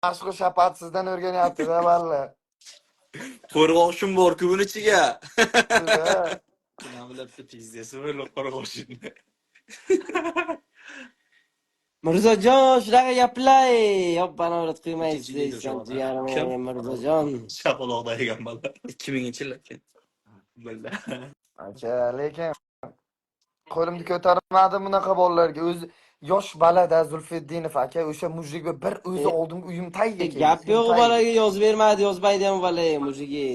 Mashhur shapat sizdan o'rganyapti-da balla. Qo'rg'oshin bor-ku buni ichiga. Sizda. Nima bilibdi, пиздец, bo'lib qo'rg'oshinni. Mirzojon, shunaqa gaplar, yo'q, qo'ymaysiz Ikkinchi deysan, video. jigarim, Kim? Mirzojon. Shapaloqda yegan bola. 2000-yil ekan. Bildi. Aka, lekin qo'limni ko'tarmadim bunaqa bolalarga. O'zi yosh balada Zulfiddinov aka, o'sha мужик bir o'zi oldimga uyim tagiga keldi. Gap Uyim yo'q, tagiga. bolaga yozib bermadi, yozmaydi ham bola, мужики.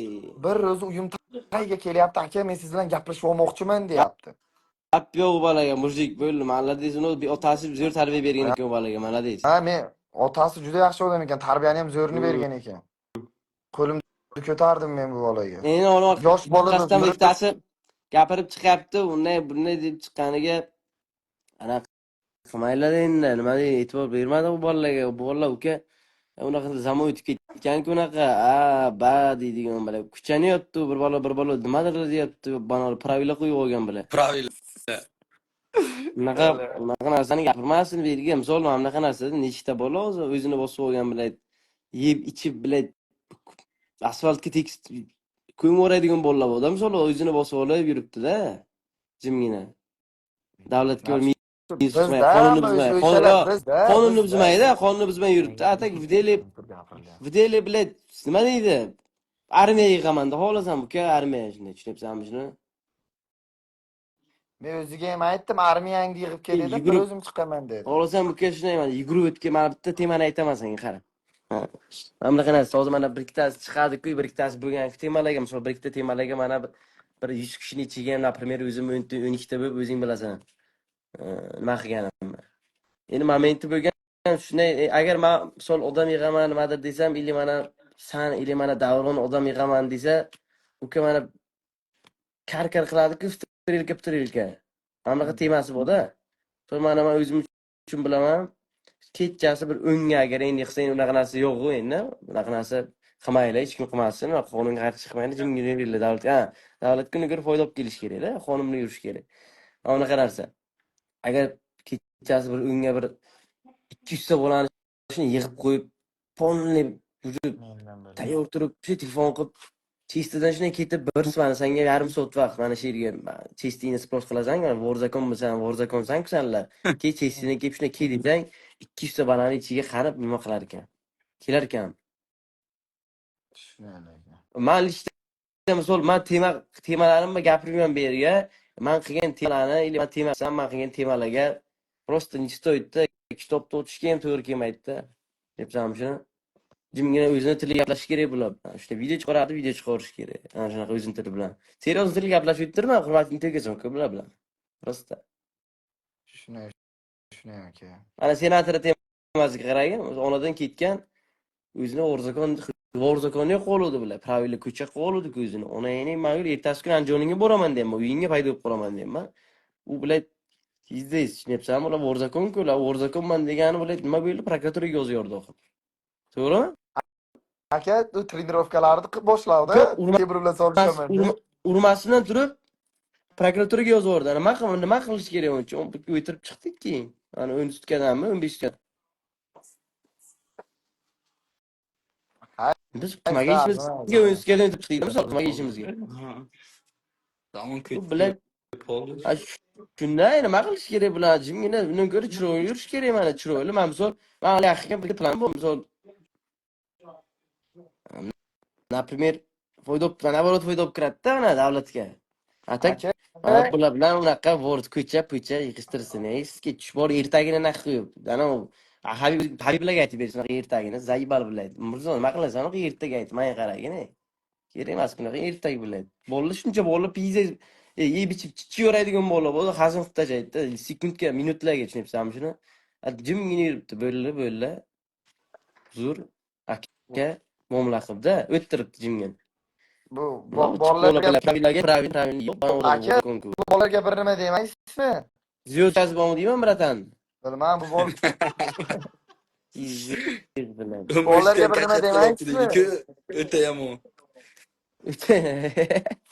Bir o'zi uyim tagiga kelyapti, aka, men siz bilan gaplashib olmoqchiman, deyapti. Gap yo'q bolaga, мужик bo'ldi, молодец, uni otasi zo'r tarbiya bergan ekan bolaga, молодец. Ha, men otasi juda yaxshi odam ekan, tarbiyani ham zo'rini bergan ekan. Qo'limni ko'tardim men bu bolaga. Endi uni Yosh bolada orqasidan bittasi gapirib chiqyapti, unday bunday deb chiqqaniga anaqa qilmanglar endi, nima deydi, e'tibor bermadi u bolalarga. Bu bolalar, uka, unaqa zamon o'tib ketganku, unaqa a ba deydigan bola kuchanyapti, bir bola bir bola nimadir deyapti, banal правила qo'yib olgan bular. Правила. Unaqa narsani gapirmasin bu yerga. Misol, mana bunaqa narsada nechta bola hozir o'zini bosib olgan bilan, yeb ichib bilan asfaltga tekis ko'mib yuboradigan bolalar borda, misol, o'zini bosib olib yuribdi-da jimgina. Davlatga Bizda qonunni buzmay, o'shalar, bizda qonunni bizda. buzmaydi, qonunni buzmay yuribdi. А так в деле, в деле, блядь, nima deydi? Armiya yig'amanda xohlasam, uka, armiya shunday, tushunyapsanmi shuni? Men o'ziga ham aytdim, armiyangni yig'ib kel dedim, bir o'zim chiqaman dedi. Xohlasam, uka, shunday, mana yugurib o'tgan, mana bitta temani aytaman senga, qara. Ha. Mana bunaqa narsa, hozir mana bir ikkitasi chiqadi-ku, bir ikkitasi bo'lgan temalarga, misol, bir ikkita temalarga mana bir 100 kishini ichiga, например, o'zim 10ta, 12ta bo'lib, o'zing bilasan. Nima qilganimni. Endi momenti bo'lgan shunday, agar man misol odam yig'aman nimadir desam, или mana san, или mana Davron odam yig'aman desa, uka, mana kar-kar qiladi-ku, стрелка стрелка. Mana bunaqa temasi bor-da. So'ng mana man o'zim uchun bilaman. Kechasi bir 10ga agar endi qilsang, unaqa narsa yo'q-ku endi. Bunaqa narsa qilmanglar, hech kim qilmasin, qonunga qarshi chiqmanglar, jimgina yuringlar davlatga. Ha, davlatga uni ko'ra foyda olib kelish kerak-da, qonun bilan yurish kerak. Mana bunaqa narsa. Agar kechasi bir 10ga bir 200 ta bolani shuni yig'ib qo'yib, полный уже tayyor turib, shu telefon qilib, чисто dan shunday ketib, bir mana senga yarim soat vaqt, mana shu yerga чистый ni спрос qilasan, mana вор закон misan, вор закон san-ku sanlar. Kel, чистый ni kelib shunday kel desang, 200 ta bolani ichiga qarab nima qilar ekan? Kelar ekan. Man лично, misol, man temalarimni gapirmayman bu yerga. Man qilgan temalarni или man tema, man qilgan temalarga просто не стоит-da, kitobda o'tishga ham to'g'ri kelmaydi-da. Debsanmi shuni? Jimgina o'zini tiliga gaplashish kerak bular. Shunaqa video chiqaradi, video chiqarish kerak. Ana shunaqa o'zini tili bilan. Серьезно tilga gaplashib o'tirma, hurmatini to'kasan ko'plar bilan. Просто. Shunday, shunday aka. Mana senator temasiga qaragin, o'zi onadan ketgan, o'zini вор закон, вор закон yo'q qoluvdi bular. Правила ko'cha qoluvdi o'zini. Onangning man ertasi kuni Andijoningga boraman deyapman, uyingga paydo bo'lib qolaman deyapman. U bilan пиздец, tushunyapsanmi? Ular вор закон-ku, ular вор закон man degani bular nima bo'ldi? Prokuraturaga yozib yubordi oxiri. To'g'rimi? Aka, u trenirovkalarni qilib boshladi. Yo'q, Temir bilan solishaman deb. Urmasidan turib prokuraturaga yozib yubordi. Nima qilish kerak uncha? O'tirib chiqdik keyin. Ana 10 sutkadanmi, 15 sutka. Biz nimaga ishimizga 10 sutkadan o'tib chiqdik, misol, nimaga ishimizga? Zamon Bu ketdi. bilan Bo'ldi. Ha, shunday nima qilish kerak bular? Jimgina undan ko'ra chiroyli yurish kerak mana chiroyli. Man misol, man hali qilgan bir plan bor, misol. Например, foyda olib, наоборот, foyda olib kiradida mana davlatga. А так Aka, mana bular bilan unaqa вор ko'cha po'cha yig'ishtirsin. Ey, sizga tush bor ertagini naq qo'yib. Ana Habib Habiblarga aytib bersin ertagini, заебал biladi. Mirzo, nima qilasan? Unaqa ertaga ayt, menga qaragin. Ey. Kerak emas bunaqa ertak biladi. Bolalar shuncha bola пиздец yeb ichib chichaveradigan bola bo'ldi, hazm qilib tashlaydi-da, sekundga, minutlarga, tushunyapsanmi shuni? Jimgina yuribdi, bo'ldi, bo'ldi. Zo'r aka muomala qilibdi, o'ttiribdi jimgina. Bu Bola bolalarga правила ga правила yo'q. Aka, bu bolalarga bir nima demaysizmi? Звёздка si bormi deyman, братан. Bilmam, bu bol Пиздец bilan. Bolalarga bir nima demaysizmi? O'ta yomon.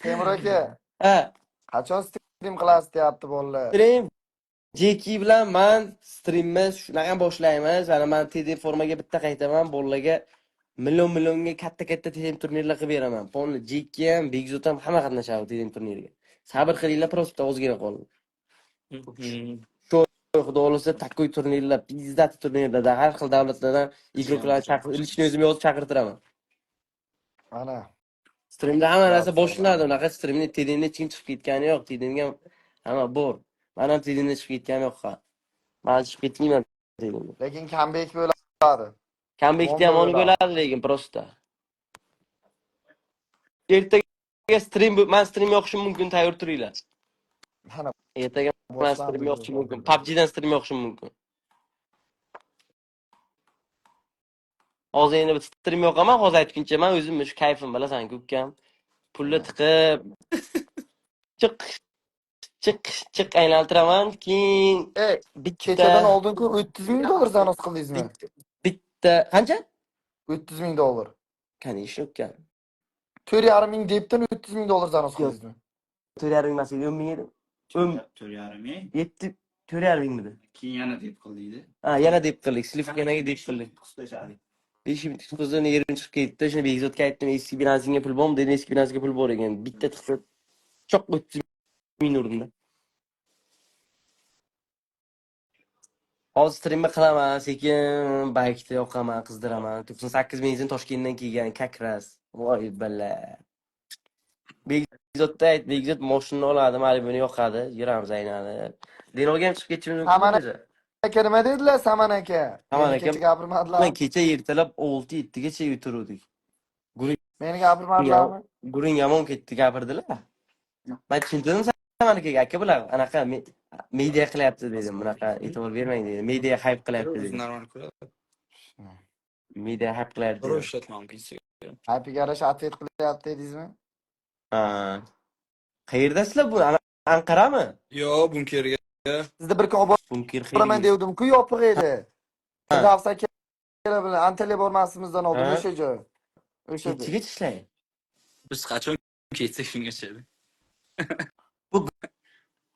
Temur aka, Ha, qachon stream qilasiz deyapti bolalar. Stream Jeki bilan man streamni shunaqa boshlaymiz. Mana man TD formaga bitta qaytaman, bolalarga million millionga katta katta TDM turnirlar qilib beraman. Полный Jeki ham, Begzod ham hamma qatnashadi TDM turniriga. Sabr qilinglar, просто ozgina qoldi. Xudo xohlasa, такой turnirlar, пиздатый turnirlarda har xil davlatlardan игрок larni chaqirib, лично o'zim yozib chaqirtiraman. Mana. Streamda hamma narsa Rahmat. boshlanadi. Unaqa streamni TDMda hech kim chiqib ketgani yo'q. TDMga hamma bor. Man ham TDMda chiqib ketganim yo'q hali. Man chiqib ketmayman TDMga. Lekin comeback bo'ladi. Comebackda ham Bomba oni bo'ladi. bo'ladi lekin просто. Ertaga stream, man stream yoqishim mumkin, tayyor turinglar. Mana Ertaga man boshlandi. stream yoqishim mumkin. PUBG'dan stream yoqishim mumkin. Hozir endi bir stream yoqaman, hozir aytguncha man o'zim shu kayfim bilasan-ku ukam. Pulni tiqib chiq chiq chiq aylantiraman, keyin Ey, bitta kechadan oldin ku 30 ming dollar занос qildingizmi? Bitta qancha? 30 ming dollar. Конечно, ukam. 4,5 ming debdan 30 ming dollar занос Yo'q. qildingizmi? 4,5 ming emas edi, 10 ming edi. 10 4,5 ming. 7 4,5 mingmidi? Keyin yana deb qildiydi. Ha, yana deb qildik. Slivkanaga deb qildik. 5 ming to'qqizdan yerim chiqib ketdi. Shuni Begzodga aytdim, eski Binance'ga pul bormi? Dedi, eski Binance'ga pul bor ekan. Bitta tiqib cho'q 30 ming urdimda. Hozir streamni qilaman, sekin baykda yoqaman, qizdiraman. 98 benzin Toshkentdan kelgan, как раз. Voy bala. Begzodda ayt, Begzod mashinani oladi, Malibuni yoqadi, yuramiz aylanib. Denovga ham chiqib ketishimiz mumkin Samana o'zi. aka nima dedilar, Saman aka? Saman Meni aka kecha gapirmadilar. Men kecha ertalab 6-7 gacha o'tiruvdik. Guring Meni gapirmadilarmi? Guring yomon ketdi, gapirdilar. Men tushuntirdim Saman akaga, aka bular anaqa media qilyapti dedim, bunaqa e'tibor bermang dedim. Media hayp qilyapti O'zi dedim. normal ko'radi. Media hayp qilyapti Birov dedim. ishlatma mumkin. Haypiga yarasha ответ qilyapti dedingizmi? Ha. Qayerdasizlar bu? Anqarami? Yo'q, bunkerga. Sizda bir kun olib Bunker boraman xeyr. devdim-ku, yopiq edi. Firdavs akalar bilan Antalya bormasimizdan oldin Ha. o'sha joy. O'sha joy. Nechigacha ishlaydi? Biz qachon ketsak shungacha.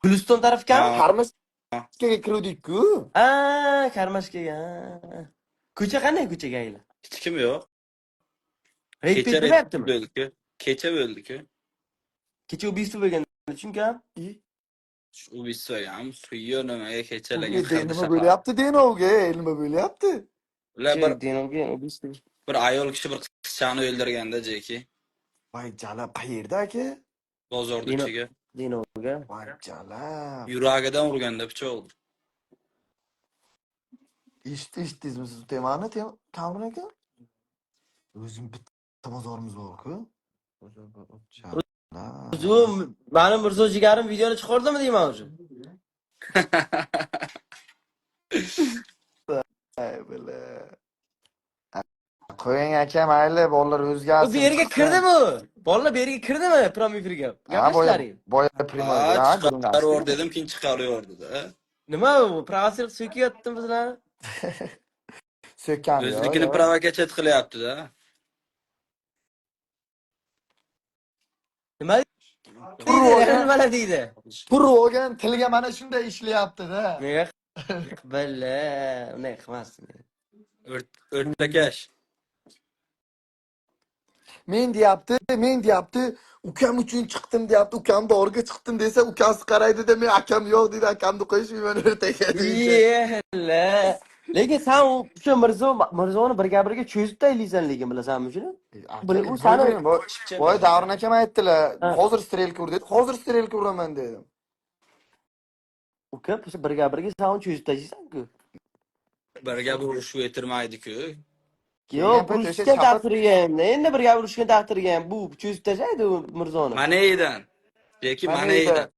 Guliston tarafgami? Ha. Karmashkaga kiruvdik-ku. Ha, Karmashkaga. Ha. Ko'cha qanday ko'chaga ayla? Hech kim yo'q. Reyd Kecha bermayaptimi? bo'ldi-ku. Kecha bo'ldi-ku. Kecha убийство bo'lgan chunki ham. Убийство ham suyo nimaga kechalagan Nima bo'lyapti Denovga? Ey, nima bo'lyapti? Ular bir Denovga убийство. bir ayol kishi bir qizchani o'ldirganda Jeki. Voy jalab, qayerda aka? Bozorda ichiga. Denovga. Voy jalab. Yuragidan urganda pichoq. Eshitdingizmi siz bu temani, Kamron aka? O'zim bitta bozorimiz bor-ku. Jalab. O'zi mani Mirzo jigarim videoni chiqardimi deyman o'zi. Ay, bala. Qo'ying aka, mayli, bolalar U o'zgarsin. bu yerga chiqsin. kirdimi? Bolalar bu yerga kirdimi prime efirga? Ha, boya Gaplashdilaring. boya primoy. Ha, Ha, chiqarib dedim, keyin chiqarib dedi. Nima bu? Provokatsiya so'kayaptimi bizlarni? So'kkan yo'q. O'zinikini yo'q. provokatsiya qilyapti-da. Nima Turib deydi? olgan, Nimalar deydi? turib olgan tilga mana shunday ishlayapti-da. Nega? Billa, unday qilmasdim. O'rtakash. Men deyapti, men deyapti, ukam uchun chiqdim deyapti, ukam borga chiqdim desa, ukasi qaraydi-da, men akam yo'q deydi, akamni qo'yishmayman ertaga deydi. Yella. Lekin sen u o'sha Mirzoni birga-birga cho'zib taylaysan lekin bilasanmi shuni? Aka, U sani bilmayman, boya Davron akam aytdilar, Ha. hozir strelka ur dedi, hozir strelka uraman dedim. Uka, o'sha birga-birga sen uni cho'zib tashlaysan-ku. Birga bir urushib o'tirmaydi-ku. Yo'q, Kelgan payt o'sha urushgan shapat taqdiriga ham, endi birga urushgan taqdiriga ham bu cho'zib tashlaydi u Mirzoni. Maneydan. Jeki Maneydan. Maneydan.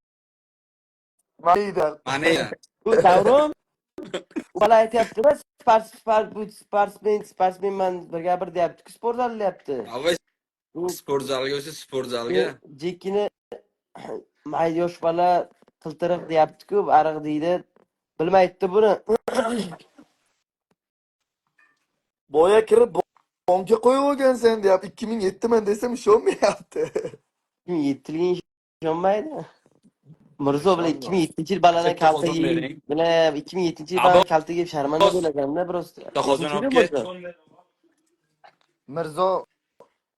Maneydan. Maneydan. Bu Davron u bola aytyapti-da, bu sportsmenman birga bir deyapti-ku, sport zalda deyapti. Avval Bu sport zalga o'sa sport zalga. Jekini may yosh bola qiltiriq deyapti-ku, ariq deydi. Bilmaydi buni. Boya kirib bankka qo'yib olgansan deyapti. 2007 man desam ishonmayapti. 2007 ishonmaydi. Mirzo bilan 2007-yil baladan Bitta kalta qozon yeb, bering. bilan 2007-yil baladan Abbos. kalta yeb sharmanda bo'laganda просто. Qozon Nechinchi olib yil kel. Mirzo?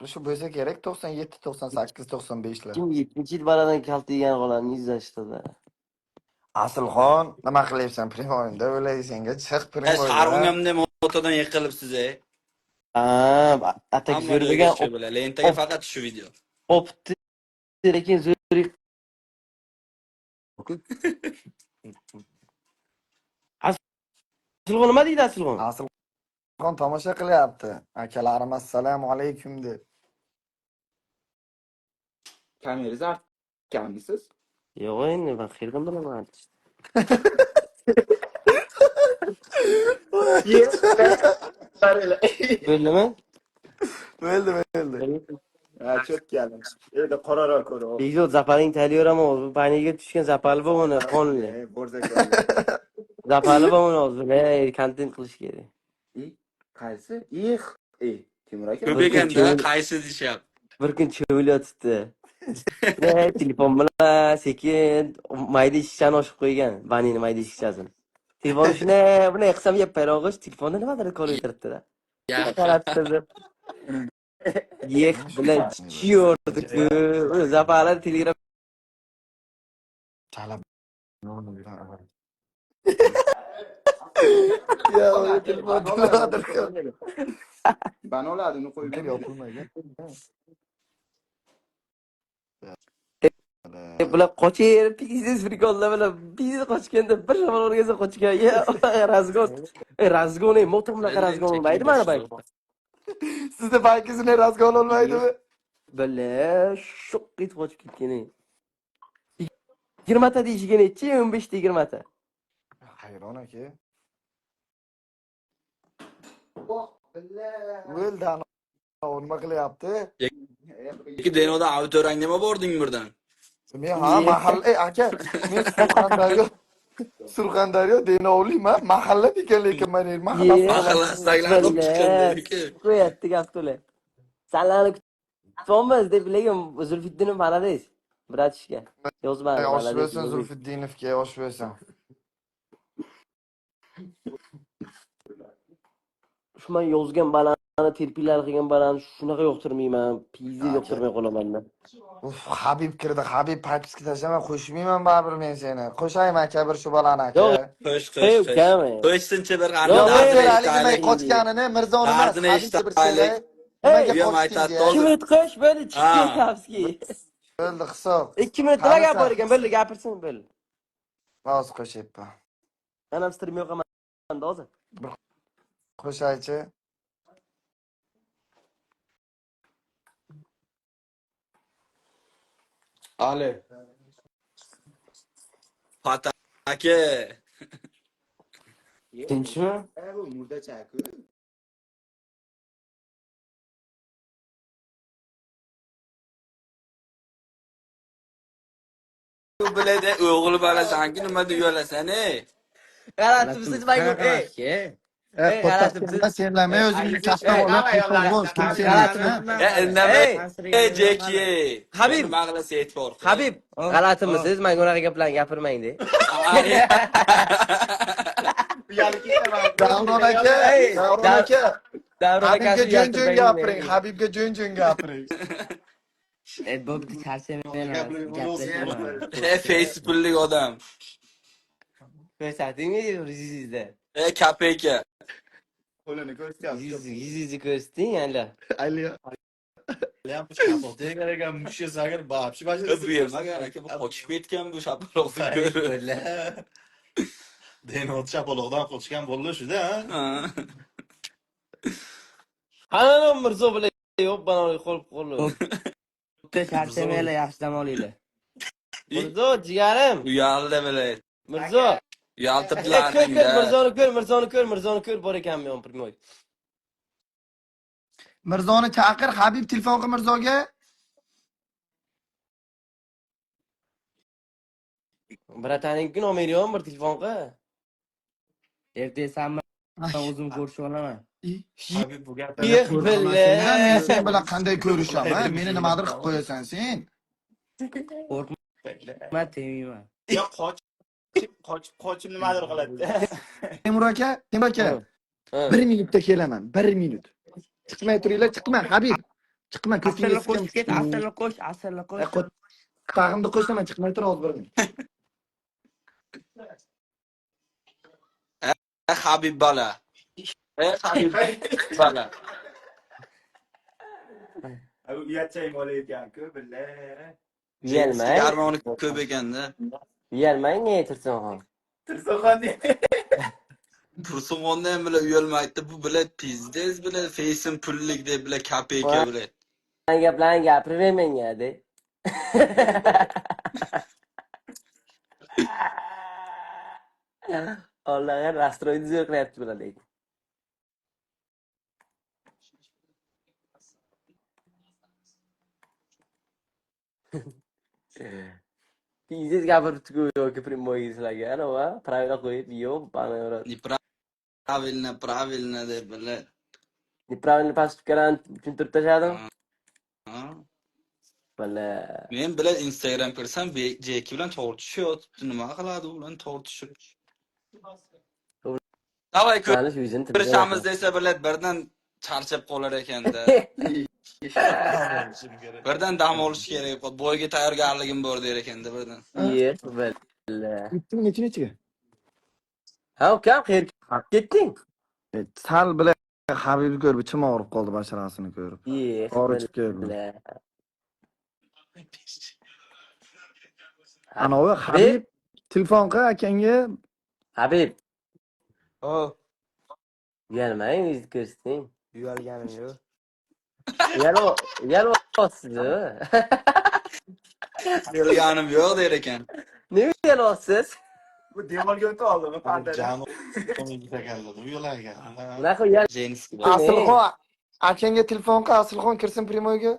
Mirzo shu bo'lsa kerak 97, 98, 95lar. 2007-yil baladan kalta yegan qolarni izlashdi. Asilxon, nima qilyapsan primoyda? O'lay senga chiq primoyda. Sarg'ungamda motordan yiqilibsiz ey. Ha, atak Hamma zo'r joyga degan shu bilan. Lentaga faqat shu video. opti, lekin zo'r. Asilxon nima deydi Asilxon? Asilxon tomosha qilyapti. Akalarim assalomu alaykum deb. Kamerangizni artganmisiz? Yo'q, endi men qayerdan bilaman? Bo'ldimi? Bo'ldi, bo'ldi. Ha, cho'tkalim. Endi qoraroq ko'rib. Bekzod zaparing tayyorlayveraman hozir. Paniga tushgan zapali bor uni qonli. Borza Zapali bor uni hozir. Ey, kontent qilish kerak. Qaysi? Eh, ey, Timur aka. Ko'p Bir kun ekanda qaysi deyishyapti. Bir kun cho'milayotibdi. Ne, telefon bilan sekin mayda eshikchani ochib qo'ygan. Banini mayda eshikchasini. Telefon shunday bunday qilsam yeb payrog'ish telefonda nimadir ko'rib o'tiribdi-da. Qarab turib. Yex bilan chiyordi-ku. Zapalar Telegram Chalab. Ya, u telefon nimadir Ban oladi, uni qo'yib ko'rib yopilmagan. Bular qochir, pizdes prikollar bilan pizdes qochganda bir shamol urgasa qochgan. Ya, razgon. Ey, razgon, ey, motor bunaqa razgon bo'lmaydi mana bayk. Sizni bankingizning razgon olmaydimi? Bile, shuq etib qochib ketgan. Ey. 20 ta deyishiga nechi? 15 ta 20 ta. Hayron aka. Bo'ldi, ana nima qilyapti? Ikki denoda autorang nima bording birdan? Men ha mahalla, ey aka, men Surxondaryo denovliman, mahalla ekan lekin men mahalla. Ye. Mahallasidagilarni olib chiqqan dediki. Qo'yapti gap to'la. Sanlarni kutyapmiz deb lekin Zulfiddinov молодец. Братишка. Yozmadi. Osh Молодец. bersin Zulfiddinovga, osh bersin. Shu man yozgan balani, terpiylar qilgan balani shunaqa yoqtirmayman. Pizzi Aka. yoqtirmay qolaman. Uf, Habib kirdi. Habib подписка tashlama, qo'shmayman baribir men seni. Qo'shaymi aka bir shu bolani aka? Yo'q. Qo'sh, Ey, qo'sh, qo'sh. ukam. Ey. Qo'shsinchi bir Yo'q, qani Nima ey, dardini sher haligi nima eshitaylik. qochganini Mirzoni emas, Dardini Habibni bir eshitaylik. so'ray. Nimaga Bu ham qochding aytadi, deya. 2 hozir. minut qo'sh, bo'ldi, chiqdi Ha. Tavski. Bo'ldi, hisob. 2 minut nima gap Qanisan? bor ekan, bo'ldi, gapirsin, bo'ldi. Hozir qo'shyapman. Men ham stream yoqaman hozir. Qo'shaychi. Ali. Fata aka. Tinchmi? Bu murdacha-ku. Bu biladi, o'g'li bolasan-ku, nima deb uyalasan, ey? G'alatimsiz maymun, ey. Ey, g'alatimsiz. Senlar men o'zimga katta bola qo'shib kim G'alatimsiz. E, indamay, Ey, ey, Jeki. Habib. Nima qilsa e'tibor qil. Habib, g'alatimisiz? Menga unaqa gaplarni gapirmang de. Davron aka, Ey, Davron aka. Davron Habibga akasi jo'n-jo'n uyaltirmang gapiring, de. Habibga jo'n-jo'n gapiring. E, bo'pti, charchamayman, gaplashaman. E, Facebooklik odam. Ko'rsatingmi yuzingizda? E, kapeyka. Qo'lini ko'rsatyapti. Yuzingizni ko'rsating, alla. Ali. E, bu yermagan aka, bu qochib ketgan bu shapaloqni ko'rib. Denot chapaloqdan qochgan bolalar shuda, ha? Ha. Qani Mirzo bilan yo'q, bana qo'l qo'l. Bo'pti, charchamanglar, yaxshi dam olinglar. Mirzo, jigarim. Uyaldi bilan. Mirzo. Ko'r, ko'r, Uyaltibdilar. Mirzoni ko'r, Mirzoni ko'r, Mirzoni ko'r bor ekanmi yon primoy. Mirzoni chaqir, Habib telefon qil Mirzoga. Brataning nomeri yo'q, bir telefon qil. Ertaga san bilan o'zim ko'rishib olaman. Habib bu gapni Yex billa. Men sen bilan qanday ko'rishaman? Meni nimadir qilib qo'yasan sen? Qo'rqma, tegmayman. Yo qochib, qochib, qochib nimadir qiladi. Temur aka, Temur aka, Ha. 1 minutda kelaman, 1 minut. Chiqmay turinglar, chiqma, Habib. Chiqma, ko'tingga Asalni qo'shib ket, siqam. asalni qo'sh, asalni qo'sh. Tag'imni qo'shaman, chiqmay tur hozir 1 minut. Habib bala. Habib bala. Uyatchang bola ekan-ku, billa. Uyalmang. Armoni ko'p ekanda. Uyalmang, ne Tursunxon? Tursunxon deydi. Tursunxonda ham bila uyalmaydi. Bu bila pizdez bila feysim pullik deb bila kopeyka bila. Gaplarni gapiraver menga de. Allohga rastroyni zo'r qilyapti bular lekin. Pizdes gapiribdi-ku yoki primoyga sizlarga, ana va pravila qo'yib, yo'q, bana Неправильно, правильно deb bila. Неправильно поступкаlarni tushuntirib tashladim. Ha? Bala. Men bilan Instagram kirsam, Jeki bilan tortishyapti. Nima qiladi u bilan tortishib? Davay Tanish yuzini ko'rishamiz desa, bilan birdan charchab qolar ekanda. Birdan dam olish kerak. Boyga tayyorgarligim bor der ekanda birdan. Yo'q, bala. Yetdimi necha nechiga? Ha, ukam, qayerga ketding? Sal bilan Habibni ko'rib ichim og'rib qoldi basharasini ko'rib. Yo'q, Qori chiqib keldi. bala. Anavi Habib telefon qil akangga. Habib, O, uyalmang, yuzni ko'rsating. uyalganim yo'q. Uyalyapsiz. Uyalganim yo'q der ekan. Nima uyalyapsiz? Bu devorga o'ta oldimi pardadan? Jani ekanlar, uyalar ekan. Bunaqa uyal Jenski. Asilxon akangga telefon qil, Asilxon kirsin primoyga.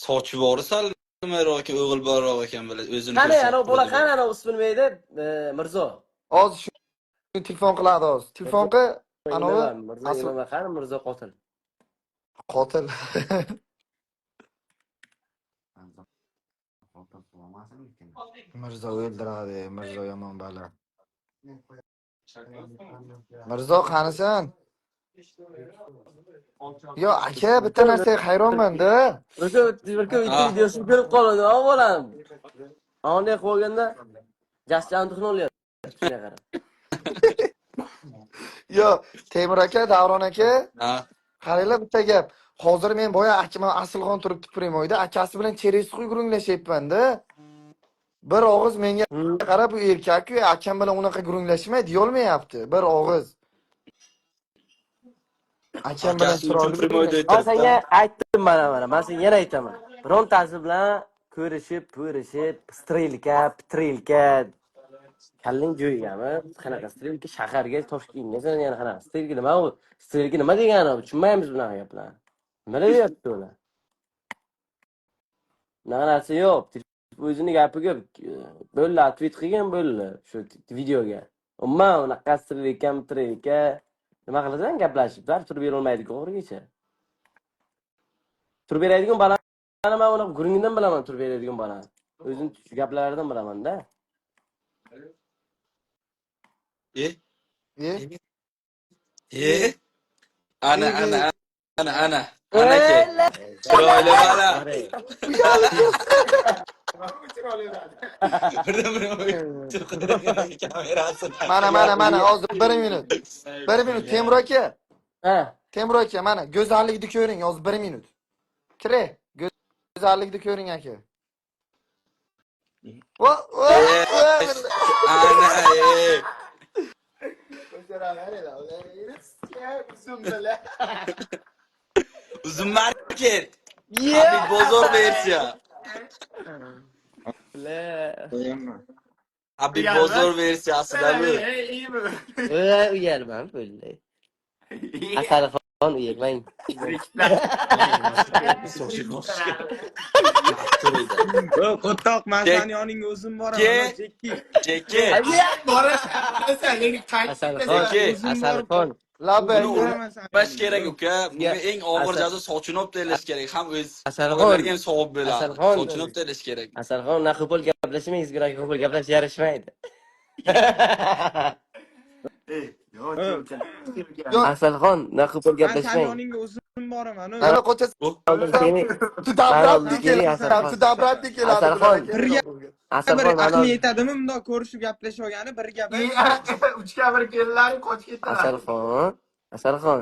Sochi bori sal nimaroq ekan, o'g'il borroq ekan bilan o'zini Qani ko'rsatib ana bola turadi. qani ana ismi nima edi? Mirzo. Hozir shu telefon qiladi hozir. Telefon qil, anavi Mirzo Asl- nima qani Mirzo qotil. Qotil. Mirzo o'ldiradi, Mirzo yomon bala. Mirzo qanisan? Yo aka, bitta narsaga hayronman-da. Bir kun bitta videosini ko'rib qoladi, o bolam. Onday qo'yganda Jasjan tuxni olyapti. Shunga qarab. Yo, Temur aka, Davron aka, Ha. qaranglar bitta gap. Hozir men boya akam Asilxon turibdi primoyda, akasi bilan cheresxuy gurunglashyapman-da. Bir og'iz menga qarab, bu erkak-ku, akam bilan unaqa gurunglashmaydi, deyolmayapti. Bir og'iz. Akam bilan Akasi uchun chiroyli primoyda gurunglashadi. Men senga aytdim mana mana, men senga yana aytaman. Birontasi bilan ko'rishib, ko'rishib, strelka, pitrilka kallang joyigami? Qanaqa strelka shaharga, Toshkentga sen yana qanaqa strelka nima u? Strelka nima degani? Tushunmaymiz bunaqa gaplarni. Nima deyapti ular? Bunaqa narsa yo'q. O'zini gapi ko'p. Bo'ldi, ответ qilgan bo'ldi shu videoga. Umuman unaqa strelka, mitrelka nima qilasan gaplashib, dar turib bera olmaydi-ku oxirigacha. Turib beradigan bolani men uni gurungidan bilaman, turib beradigan bolani. O'zini gaplaridan bilaman-da. E? E? E? Ana, ana, ana, ana. Ana ke. Chiroyli bola. Birdan kamerasi. Mana, mana, mana, hozir 1 minut. 1 minut Temur aka. Ha. Temur aka, mana go'zallikni ko'ring, hozir 1 minut. Kire, go'zallikni ko'ring aka. Va, va, va. Ana, ey. Uzum market. Habib bozor versiya. Habib bozor versiyasida bu. Voy, uyalman bo'ldi. Asalxon uyalmang. Qo'ttoq, men seni yoningga o'zim boraman, Jekki. Jekki. Asalxon, Jekki. Asalxon. Labbay. Buni Boraman sani urmash yoningga. Kerak uka. Bunga eng og'ir Asal- jazo sochini olib tashlash kerak. Ham o'z Asalxon. bolalarga ham savob bo'ladi. Asalxon. Sochini olib tashlash kerak. Asalxon, unaqa qo'pol gaplashmaysiz, unaqa qo'pol gaplash yarashmaydi. Ey, yo'q, yo'q. Yo'q. Asalxon, unaqa qo'pol Man sani gaplashmang. yoningga o'zim boraman. Mana qochasan. Oldin seni Туда обратно Mana keladi. Asalxon. Туда обратно keladi. Asalxon. Bir Asalxon, bir mana aqli yetadimi bundoq ko'rishib gaplashib olgani bir gap. Uchga bir kelinlaring qochib ketdilar. Asalxon, Asalxon.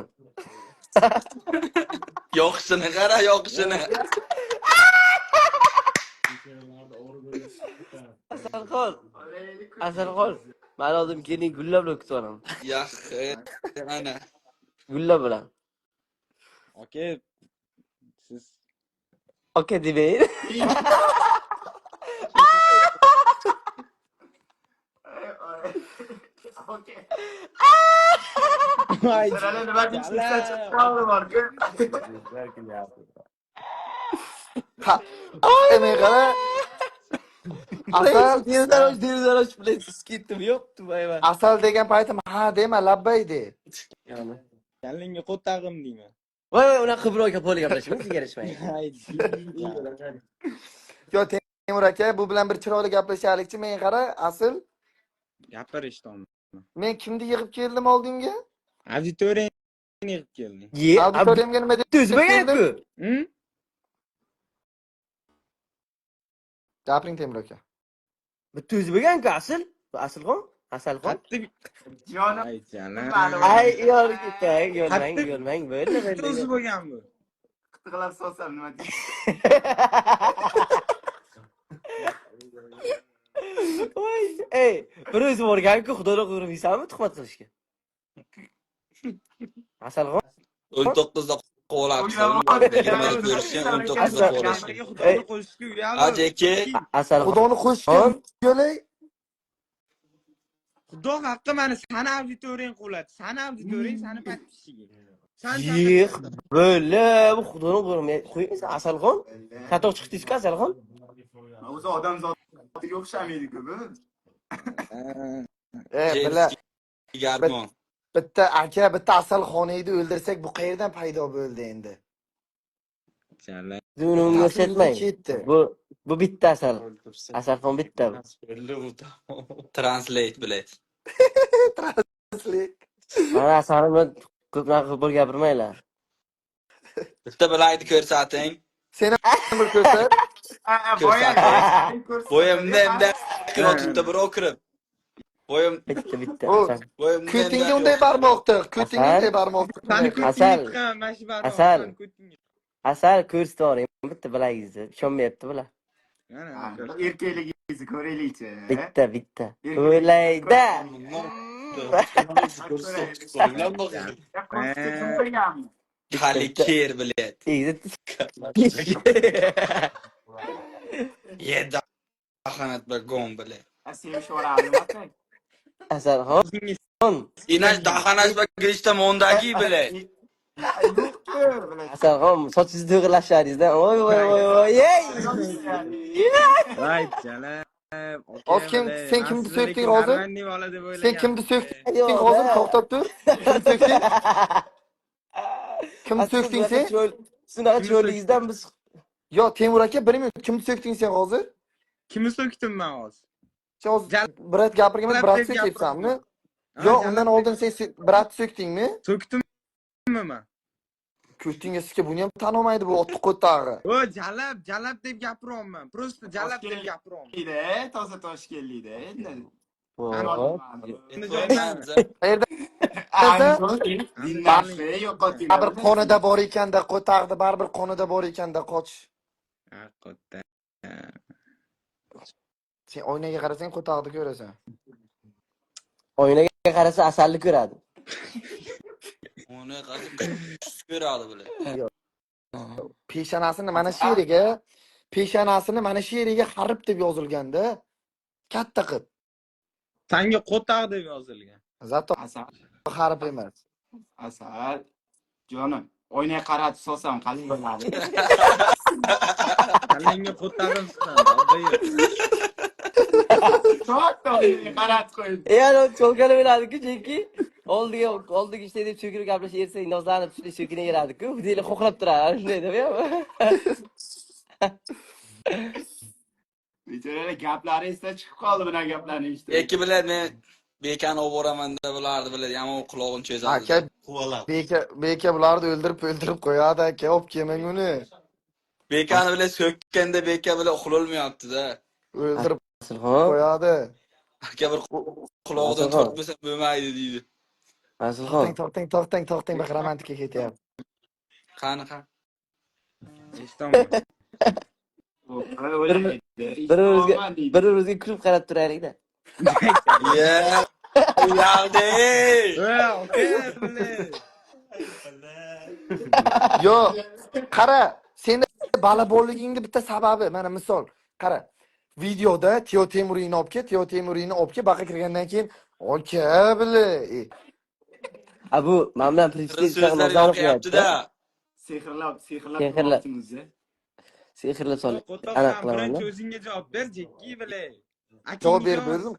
Yoqishini qara, yoqishini. Asalxon, Asalxon. Mana oldin keling, gullar bilan kutib olaman. Yaxshi. Ana. Gullar bilan. Aka, siz Aka demang. Okey. Voy, Sirali nima deyishsa chiqib qoldi borku. Ha. Men qara. Asal, Derazadan och, derazadan och, bilan siz ketdim, yo'q, tuvayman. Asal degan paytim ha dema, labbay de. Kallangga qo'tag'im deyman. Voy voy, unaqa birov qo'pol gaplashmang, sizga yarashmaydi. Ay, Yo, Temur aka, bu bilan bir chiroyli gaplashaylikchi. Men qara, asl Gapir, eshitaman. Men kimni yig'ib keldim oldinga? Auditoriyani yig'ib kelding. Ye, Auditoriyamga nima deb o'zi bo'lgan-ku. Hm? Gapiring, Temur aka. Bitta o'zi bo'lgan-ku asl. Bu Asalxon, Asalxon. Qattiq. Jonim. Ay, jalam. Ay, yo'l ketang, yo'lmang, Qattiq- yo'lmang, bo'ldi, Bitta o'zi bo'ldi. bo'lgan bu. Qitiqlab solsam nima deysiz? Voy, ey, bir o'zi borgan-ku, Xudodan qo'rqmaysanmi tuhmat qilishga? Asalxon, 19 da qo'labsan. 20 da ko'rishgan, 19 da qo'lashgan. Gapirga Xudoni qo'shishga uyalib. Ajaki. Asalxon. Xudoni qo'shgan yo'lay. Xudo haqqi mani sani auditoriyang quvladi. Sani auditoriyang, sani подписчигing. San Yix, bo'ldi, bu Xudodan qo'rqmay qo'ying, Asalxon. Chatoq chiqdingiz-ku, Asalxon. O'zi odam zotiga o'xshamaydi-ku bu. E, bila Женский garmon. Bitta aka, bitta Asalxoniyni o'ldirsak, bu qayerdan paydo bo'ldi endi? Jalam. Uni unga o'xshatmang. Ketdi. Bu bitta asal. Asalxon bitta. Translate, блядь. Translate. Mana asalimni ko'p qo'pol gapirmanglar. Bitta bilayni ko'rsating. Seni bir ko'rsat. Boya Boya bunday bunday qilib birov kirib. Boyim Bitta, bitta. O, Asal. boyim Ko'tingga unday barmoq tiq, ko'tingga Asal. unday barmoq tiq. Sani ko'tingga Asal. tiqaman, mana shu barmoq. Asal. Sani ko'tingga. Asal ko'rsatib yuboring bitta bilagingizni. Ishonmayapti bular. Mana Erkakligingizni ko'raylikchi. Bitta, bitta. Erkak- O'layda. Ko'rganmi? Hali ker, блядь. Yedi xanat gom, блядь. Sevishvoradi. Asalxon. O'zingiz Inash daxanash va grishta mondagi, блядь. Yo'q-ku. Asalxon, sochingizni to'g'irlashlaringizdan. Voy voy voy voy. Ey! Voy jalam. Hozir sen kimni so'kding hozir? Bola deb o'ylagan. Sen kimni so'kding Yo'q, hozir? da. To'xtab tur. Kimni so'kding? Kimni so'kding sen? Shunaqa chiroyligingizdan biz Yo, Temur aka, bir minut. Kimni so'kding sen hozir? Kimni so'kdim man hozir? Sen hozir Jalab брат gapirgan deb брат so'kyapsanmi? Ha, Yo, jalab undan deb oldin sen брат so'kdingmi? So'kdimmi man? Ko'tingga sizga buni ham tan olmaydi bu otni qo'tag'i. O, jalab, jalab deb gapiryapman. Просто jalab deb gapiryapman. Toza Toshkentlikda endi. Voy. Qayerda? Yo'qotinglar. Baribir qonida bor ekanda, qo'tag'da baribir qonida bor ekanda, qoch. Ha, qo'ta. Sen oynaga qarasang qo'tag'ni ko'rasan. Oynaga qarasa asalni ko'radi. Uni qasi ko'radi, блядь. Peshonasini mana shu yeriga, peshonasini mana shu yeriga harf deb yozilganda, katta qilib. Sanga qo'taq deb yozilgan. Зато Asal, harf emas. Asal. Jonim, oynaga qaratib solsam qalay bo'ladi? Kallangga qo'tag'im sizdan. Dolbayib. Katta oynaga qaratib qo'ydim. Ey, ana cho'lkani biladi-ku, chunki. Oldiga oldiga ishday deb so'kinib gaplashaversak, nozlanib shunday so'kinaveradi-ku. Deyli xo'xlab turadi, shunday deb ham. Bechoralar gaplari esdan chiqib qoldi bunaqa gaplarni eshitib. Eki bilan men Bekani olib boraman deb bularni bilan yomon qulog'ini cho'zadi. Aka Quvalab. Beka Beka bularni o'ldirib o'ldirib qo'yadi aka, olib kelmang uni. Bekani bilan so'kkanda Beka bilan uxlolmayapti-da. O'ldirib Asilxon, qo'yadi. Aka bir qulog'idan Asilxon. tortmasa bo'lmaydi deydi. Asilxon. To'xtang, to'xtang, to'xtang, to'xtang, bir romantika ketyapti. Qani qani. Eshitaman. Bir-birimizga bir-birimizga kulib qarab turaylik-da. Ya, uyaldi. Ey, aka, bile. Yo, qara, seni balabolligingni bitta sababi, mana misol, qara. Videoda Teo Temuriyni olib kel, Teo Temuriyni olib kel, baqa kirgandan keyin aka bile. A bu men bilan Shirin private so'zlar nozlanib yoqyapti-da. qo'yapti. Sehrlab, sehrlab Sehrlab. turibsiniz. Sehrlab solib. Qo'toq, Anaqa san qilaman. birinchi o'zingga javob ber, Jekki bile. Javob berib bo'ldim.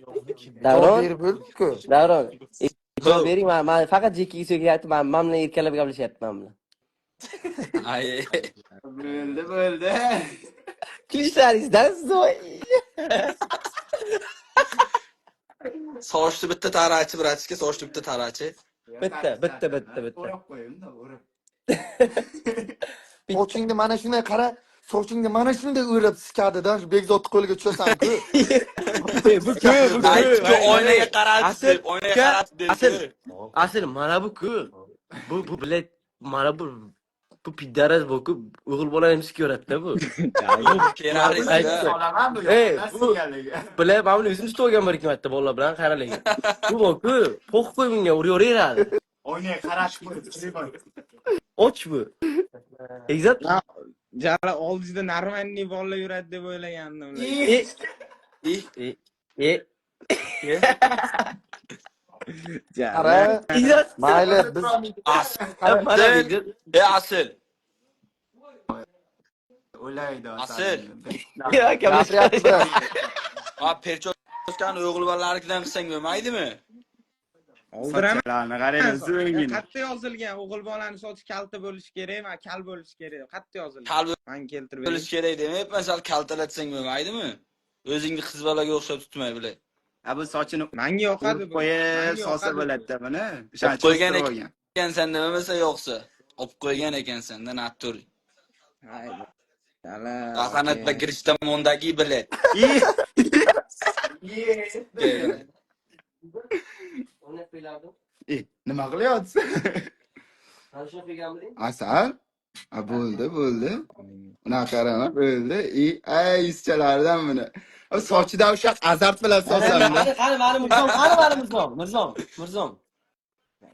Javob Davron, berib bo'ldim-ku. Davron, javob bering, men faqat Jekkiga so'kyapti, men bilan erkalab gaplashyapti men bilan. Ay. Bo'ldi, bo'ldi. Kulishlaringizdan siz voy. Sochni bitta tarachi, bratishka, sochni bitta tarachi. Bitta, bitta, bitta, bitta. O'rab qo'yim-da, o'rab. Sochingni mana shunday qara, sochingni mana shunday o'rab sikadi-da, shu Bekzodni qo'liga tushasan-ku. Bu ku, bu ku. Aytdi, oynaga qaratdi, Asl, oynaga qaratdi dedi. Asl. Asl mana bu ku. Bu bilet mana bu piddaraz bu ku. O'g'il bola ham sikaveradi-da bu. Kerakli. Aytdi. Olaman bu Ey, yoqdan bu- siganligi. Bilet mana buni o'zim tutib olgan bir ikki marta bolalar bilan qaralik. Bu bu ku. Po'x qo'y bunga uraveradi. Oynaga qaratib qo'yib. Och bu. Egzat. Jala oldida normalniy bolalar yuradi deb o'ylagandim. E, E, e, e. Qara, Egzat. mayli biz Asl. Mana Egzat. E asl. O'laydi. Asl. Ya, gapiryapti. Ha, perchoskani o'g'il bolalarnikidan qilsang bo'lmaydimi? Oldiraman. Sochlarni qarang, zo'ngini. Qayerda yozilgan o'g'il bolani sochi kalta bo'lishi kerak, ma kal bo'lishi kerak. Qayerda yozilgan? Kal Man keltirib bering. bo'lishi kerak demayapman, sal kaltalatsang bo'lmaydimi? O'zingni qiz bolaga o'xshab tutmay bilay. Ha, bu sochini Manga yoqadi urib bu. qo'yib, Manga solsa yoqadi bu. bo'ladi-da buni. Olib qo'ygan O'shaning olgan. ekansan nima bo'lsa yo'qsa. Olib qo'ygan ekansan-da natur. Hay, Jala. Qahanat va girishtamondagi bile. O'ynab qo'ylardim. E, nima qilyapsiz? Mana shuni qo'yganmiding? Asal? Ha, bo'ldi, bo'ldi. Unaqa qarama, bo'ldi. I, ay, yuzchalaridan buni. Ha, Sochidan o'sha azart bilan solsam. Qani, qani, mani Mirzom, qani mani Mirzom, Mirzom, Mirzom.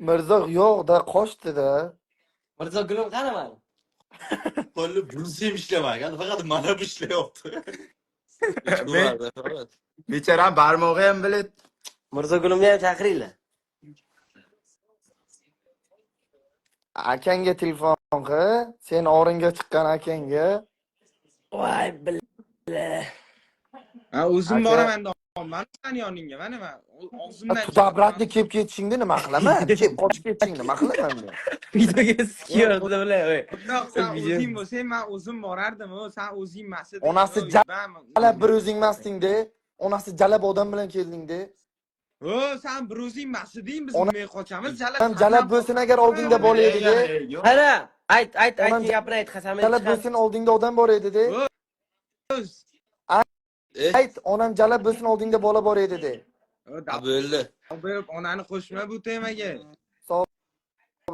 Mirzo yo'q-da, qochdi-da. Mirzo gulim qani mani? Qo'li bunisi ham ishlamagan, faqat mana bu ishlayapti. Bechoram barmog'i ham bilib. Mirzo gulimni ham chaqiringlar. Akangga telefon qil, sen oringga chiqqan akangga. Voy billa. Ha, o'zim Aka- boraman man sani yoningga, mana man og'zimdan Туда обратно kelib ketishingni nima qilaman? Kelib qochib ketishingni nima qilaman men? Videoga sikyapti bilan, voy. Yo'q, sen Video. o'zing bo'lsang, man o'zim borardim, o, sen o'zing emas eding. Onasi o, Jalab bir o'zing emasding-de. Onasi jalab odam bilan kelding-de. O, sen bir o'zing emas eding, biz Ona- nima qochamiz? Jalab. Onam jalab bo'lsin agar oldingda bola edi-de. Qara, ayt, ayt, ayt, Onam gapini ayt, qasamini Jalab chiqar. bo'lsin oldingda odam bor edi-de. O'z. E, Ayt, onam jalab bo'lsin oldingda bola bor edi-de. O, ha, bo'ldi. Dalboyib onani qo'shma bu temaga.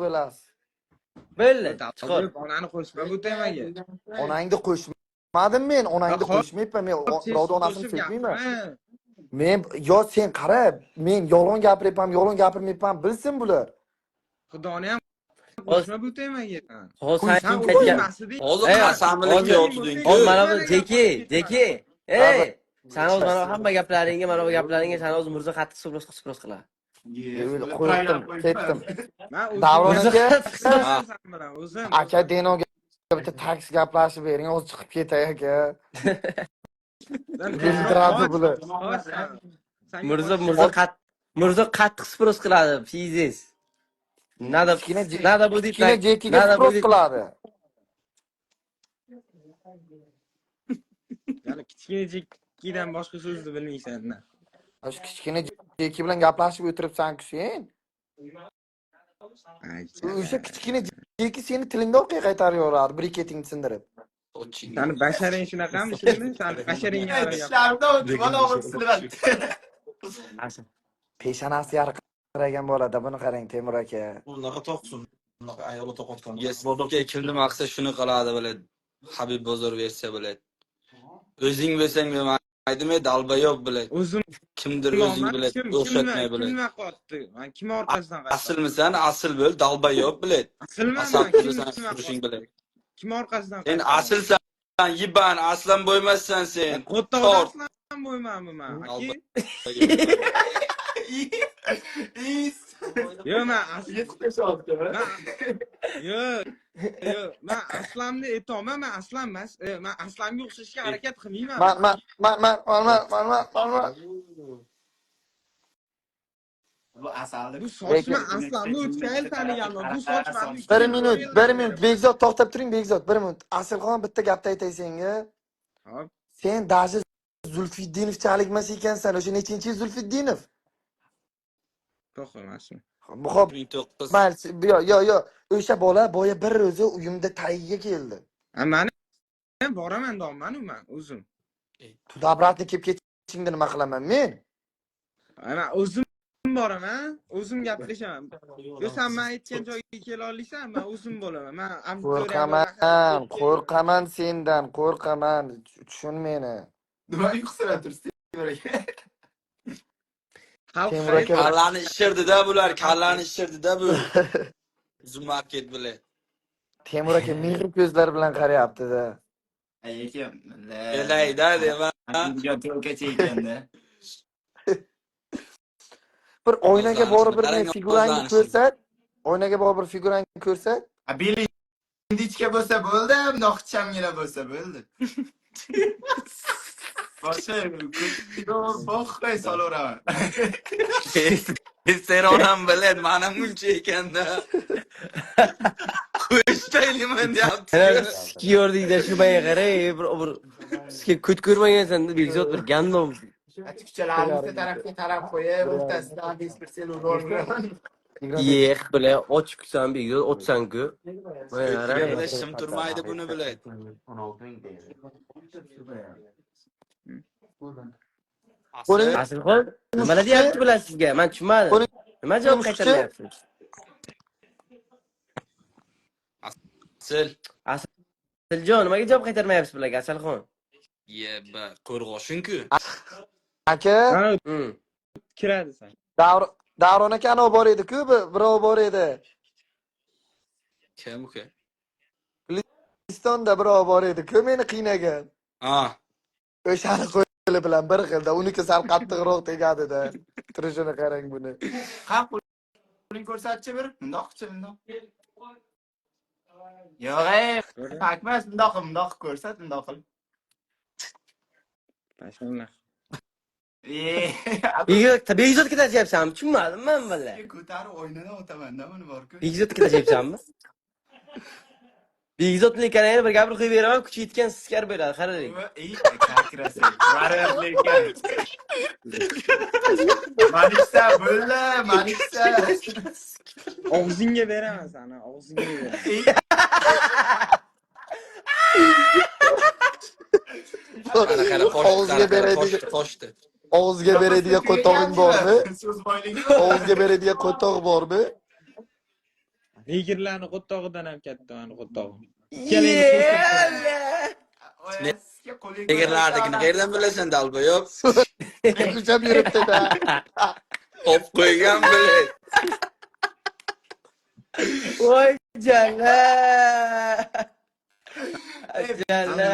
Bo'lasiz. Bo'ldi, chiqar. Dalboyib onani qo'shma bu temaga. Onangni qo'shmadim men, onangni Ha, xo'p. qo'shmayapman men, birovni onasini Qo'shib so'kmayman. gapirma. Men yo sen qara, men yolg'on gapiryapman, yolg'on gapirmayapman, bilsin bular. Xudoni ham qo'shma bu temaga. Hozir Sen sen o'zing aytgan. emas eding. Hozir Ey, qasamini hozir- kiyotding. Hozir mana bu Jeki, Jeki. Ey, sen hozir mana bu hamma gaplaringga, mana bu gaplaringga sen hozir Mirzo qattiq spross qiladi. Qo'ydim, ketdim. Men o'zim Davron Mirzo aka, qattiq Ha. Sen bilan o'zim. aka Denoga bitta taksi gaplashib bering, hozir chiqib ketay aka. Sen Bildiradi bular. Qoch sen. Senga Mirzo qoch. Mirzo Mirzo qattiq спрос qiladi, пиздец. Надо, Kichkina надо будет kichkina так, Jekiga надо спрос будет. qiladi. Ya'ni kichkina Jekkidan boshqa so'zni bilmaysan. Shu kichkina Jeki bilan gaplashib o'tiribsan-ku sen. O'sha kichkina Jeki seni tilingda orqaga qaytarib yuboradi, briketingni sindirib. Sani basharing shunaqami shuni? Sani basharingga qarab gap. Tishlarimda o'tib, mana og'zim silyapti. Peshonasi yarqiragan bo'ladi. Buni qarang, Temur aka. Bunaqa to'qsin. Bunaqa ayoli to'qotgan. Yes, kim nima qilsa shuni qiladi, блядь. Habib Bozor versiya, блядь. O'zing bo'lsang bo'lmaydimi, долбоёб, блядь. O'zim Kimdir o'zing, блядь, kim o'xshatmay, kim блядь. nima qilyapti? Man kim orqasidan qaytaman? Asilmisan, asil bo'l, долбоёб, блядь. Asilman Asal man, kim bo'lsan, nima turishing, qilyapti? блядь. Kim orqasidan Sen qaytaman? asilsan, yiban, aslan bo'lmassan sen. Qo'rtoqda Tort. aslan bo'lmanmi man? Aka? Is. Yo'q, man asl Yetib man yo'q, yo'q, man Aslamni aytyapman, man Aslam emas, man Aslamga o'xshashga harakat qilmayman. Man man man man man man man man man man. Bu asalni Bu soch man Aslamni o'tgan yil taniganman. Bu soch mani Bir minut, bir minut, Bekzod, to'xtab turing, Bekzod, bir minut. Asilxon, bitta gapni aytay senga. Hop. Sen даже Zulfiddinovchalik emas ekansan. O'sha nechinchi yil Zulfiddinov? To'g'ri emasmi? Xo'p, 2009. mayli, yo, yo, yo. O'sha bola boya bir o'zi uyimda tagiga keldi. Ha, mani boraman deyapman-u man o'zim. Туда обратно kelib ketishingda nima qilaman men? Ha, man o'zim boraman, o'zim gaplashaman. Yo, sen man aytgan joyga kela olmaysan, man o'zim bo'laman. Man auditoriya Qo'rqaman, qo'rqaman sendan, qo'rqaman. Tushun meni. Nima uyqusirab tursiz, Temur aka? Xalq Temur aka Kallani ishirdi-da bular, kallani ishirdi-da bu. Zumarket bilan. Temur aka mehr ko'zlar bilan qarayapti-da. Aka, Elayda dema. To'lkacha ekanda. Bir oynaga borib bir Qarang, figurangni yozlanishini. ko'rsat. Oynaga borib bir figurangni ko'rsat. Beli ingichka bo'lsa bo'ldi, bundoq ixchamgina bo'lsa bo'ldi. Boshqa boqmay solaveraman. Testosteron bilan mana muncha ekanda. Qo'yshtayliman deyapti. Sikiyordingda shu menga qarang, bir sizga ko't ko'rmagansan, Bekzod, bir gandom. Kuchalarni bitta tarafga taraf qo'yib, o'rtasidan 5% urib. Yex, бля, ochib kutsan, Bekzod, ochsan-ku. Menga qarang. Bilan shim turmaydi buni bilan. 16 ming deydi. Qo'ling Asilxon, nimalar deyapti bular sizga? Men tushunmadim. Qo'ling Nima javob mushukchi? qaytarmayapsiz? Asil. Asiljon, nimaga javob qaytarmayapsiz bularga, Asalxon? Yeba, qo'rg'oshin-ku. Aka, Mana kiradi sen. Davron aka, anov bor edi-ku, birov bor edi. Kim uka? Gulistonda birov bor edi-ku, meni qiynagan. Ha. O'shani qo'li bilan bir xilda, uniki sal qattiqroq tegadida. Turishini qarang buni. Ha, qo'ling ko'rsatchi bir. Bundoq qilchi, bundoq. Yo'q, ey, pak emas, bundoq qil, bundoq qil, ko'rsat, bundoq qil. Pashonlar. Ey, Bekzodga tashlayapsanmi? Tushunmadim man bular. Ko'tarib oynadan o'taman-da, buni bor-ku. Bekzodga tashlayapsanmi? Bekzodni kanaliga bir gapirib qo'yib beraman, kuchi yetgan siskar beradi, qarang. Ey, как Variant lekin. Maliksa bo'ldi, Maliksa. Og'zingga beraman sani, og'zingga beraman. Qara, qara, qochdi, Og'ziga qara, qara, beradigan qochdi, qochdi. Og'ziga beradigan qo'tog'ing bormi? So'z boyligi. Og'ziga beradigan qo'tog' bormi? Negrlarni qo'ttog'idan ham katta mani qo'ttog'im. Yeee! Negerlardagini qayerdan bilasan, долбоёб? Kuchab yuribdi-da. Olib qo'ygan bilan. Voy jala! Jala!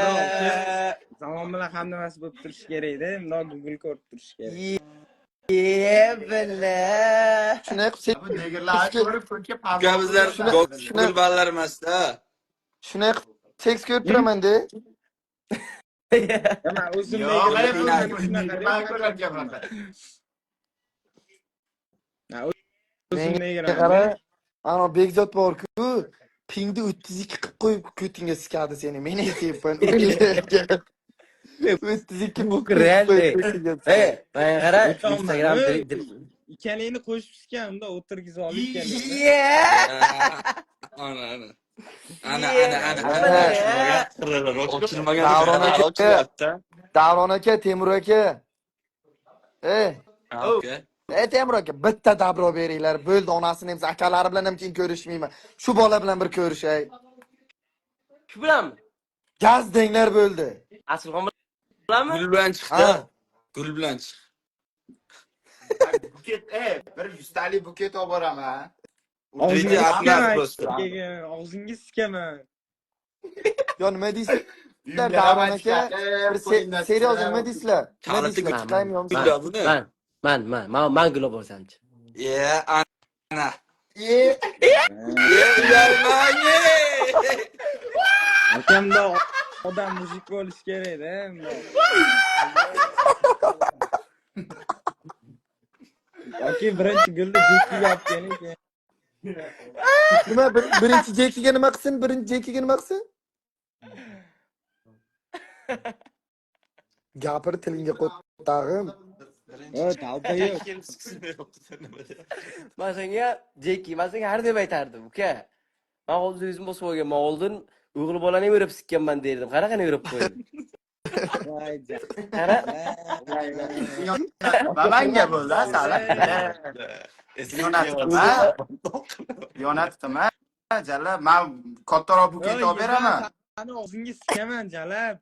Zamon bilan hamnafas bo'lib turish kerakda, bundoq Google ko'rib turish kerak. Ye billa! Shunday qilib Bu negerlarni ko'rib ko'kka Uka, bizlar Shuni- Google ballar emasda. Shunday qilib seks ko'rib turaman-da. Ya man o'zim Yo'q, ey, bu negrlarni shunaqa negerlarni deb ko'rarkan bunaqa. O'zim Menga egiraman. qara, ana Bekzod bor-ku, pingni 32 qilib qo'yib ko'tingga sikadi seni. Men aytyapman. 32 Bu qilib qo'yib реальный. ko'tingga Ey, sikadi. menga qara, O'tolman, Instagram ey. Ikkalangni qo'shib sikam, unda o'tirgizib olib ikkalangni. Yeah! Ana, ana. Ana, ana, ana. Ana. Ochilmagan Davron aka. ochilyapti. Davron aka, Temur aka. Ey, Aka. ey Temur aka, bitta добро beringlar. Bo'ldi, onasini ham, akalari bilan ham keyin ko'rishmayman. Shu bola bilan bir ko'rishay. Shu bilanmi? Gaz denglar bo'ldi. Asilxon bilanmi? Gul bilan chiqdi. Ha. Gul bilan chiq. Buket, bir 100 talik buket olib boraman. Og'zingga Video sikaman, atmas просто. keyin og'zingga sikaman. Yo, nima deysizlar, Uyimga Davron ham aka? chiqadi, Bir qo'lingdan серьёз chiqadi. nima deysizlar? Nima Kaliti deysizlar? Chiqaymi yo'qmi? Gullar buni. Man gul olib borsamchi. Ye, ana. E, Ye, uyalmang. Ye. Akamda odam мужик bo'lishi kerak-da. Bundoq. Yoki birinchi gulni Jekkiga olib keling keyin. Nima birinchi Jekiga nima qilsin? Birinchi Jekiga nima qilsin? Gapir, tilingga qo'tag'im. O, dalda yo'q. Man senga Jeki, man senga har deb aytardim, uka. Man hozir o'zim bosib olganman, oldin o'g'il bolani ham o'rab sikkanman derdim. Qara qani o'rab qo'ydim. Voy Qara. Manga bo'ldi, asali. Yonatdimi? Yonatdimi? Jalab, man kattaroq buket olib beraman. Sani og'zingga sikaman, jalab.